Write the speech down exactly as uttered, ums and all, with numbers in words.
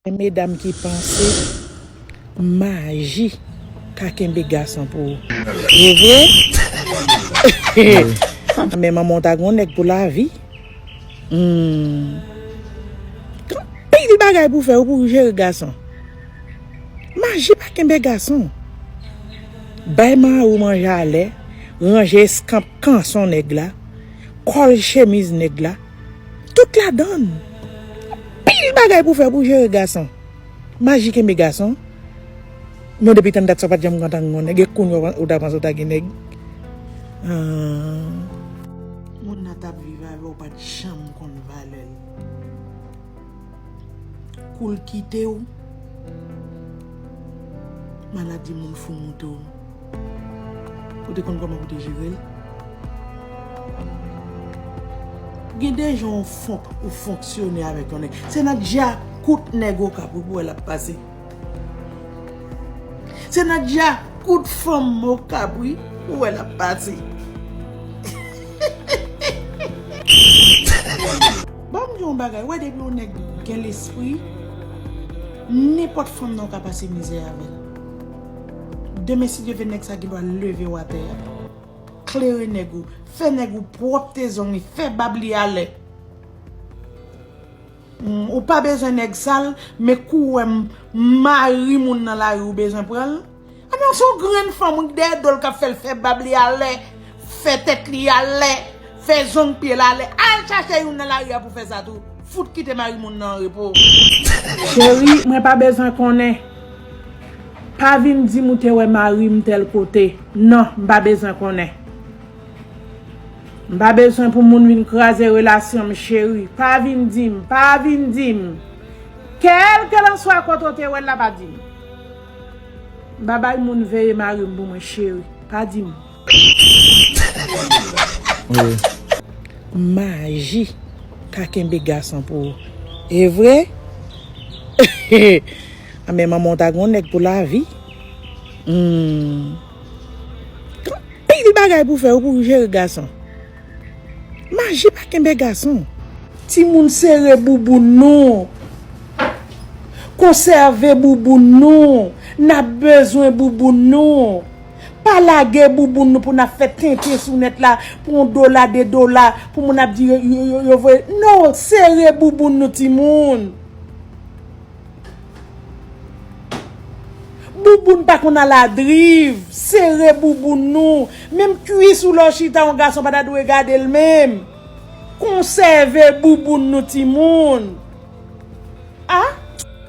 Gen medam ki panse maji ka kenbe gason pou ou. E vre? Men manman w ta gon nèg pou lavi. Hmm. Anpil bagay pou fè ou pou jere gason. Maji pa kenbe gason. Bay mari w manje alè, ranje eskanp kanson nèg la, kòl chemiz nèg la, tout ladann. Anpil bagay pou fè pou jere gason. Maji kenbe gason. Non, depi tann dat sa w pa t janm kontan gen yon nèg, e kounye a ou ta panse w ta gen nèg. Ah. Moun nan t ap viv avè w, ou pa t janm konn valè l. Kou l kite w, maladi moun fou moute w. Ou te konn kòman pou te jere l? Gen de jan w fonk-, ou fonksyone avèk yon nèg. Se nan djakout nèg Okap wi pou w wè l ap pase. Se nan djakout fanm Okap wi pou w wè l ap pase. Ban m di w yon bagay, wè depi yon nèg gen lespri, nenpòt fanm nan w ka pase mizè avè l. Demen si Dye vle nèg sa gen dwa leve w atè a. Klere nèg ou, fè nèg ou pwòpte zong li, fè bab li alè. Hmm, ou pa bezwen nèg sal, men kou w wè m-, mari moun nan lari ou bezwen pran l. Ann se yon grenn fanm wi k dèyè do l k ap fè l fè bab li alè, fè tèt li alè, fè zong pye l alè. Al chache youn nan lari a pou fè sa tou. Fout kite mari moun nan an repo. Cheri, mwen pa bezwen konnen. Pa vin di m ou te wè mari m tèl kote. Non, m pa bezwen konnen. M pa bezwen pou moun vin kraze relasyon m, cheri. Pa vin di m, pa vin di m. Kèlkelanswa kote w te wè l la, pa di m. M pa bay moun veye mari m pou mwen, cheri. Pa di m. Wi. Maji ka kenbe gason pou ou. E vre? Anben, manman w ta gon nèg pou lavi. Hmm. Anpil bagay pou fè ou pou jere gason. Maji pa kenbe gason. Timoun, sere bouboun nou. Konsève bouboun nou. N ap bezwen bouboun nou. Pa lage bouboun nou pou n ap fè tenten sou nèt la pou yon dola, de dola, pou moun ap di yo, yo, yo, yo voye. Non, sere bouboun nou, timoun. Bouboun pa konn al adriv, sere bouboun nou. Menm kwis ou lè w chita, yon gason pa ta dwe gade l menm. Konsève bouboun nou, timoun.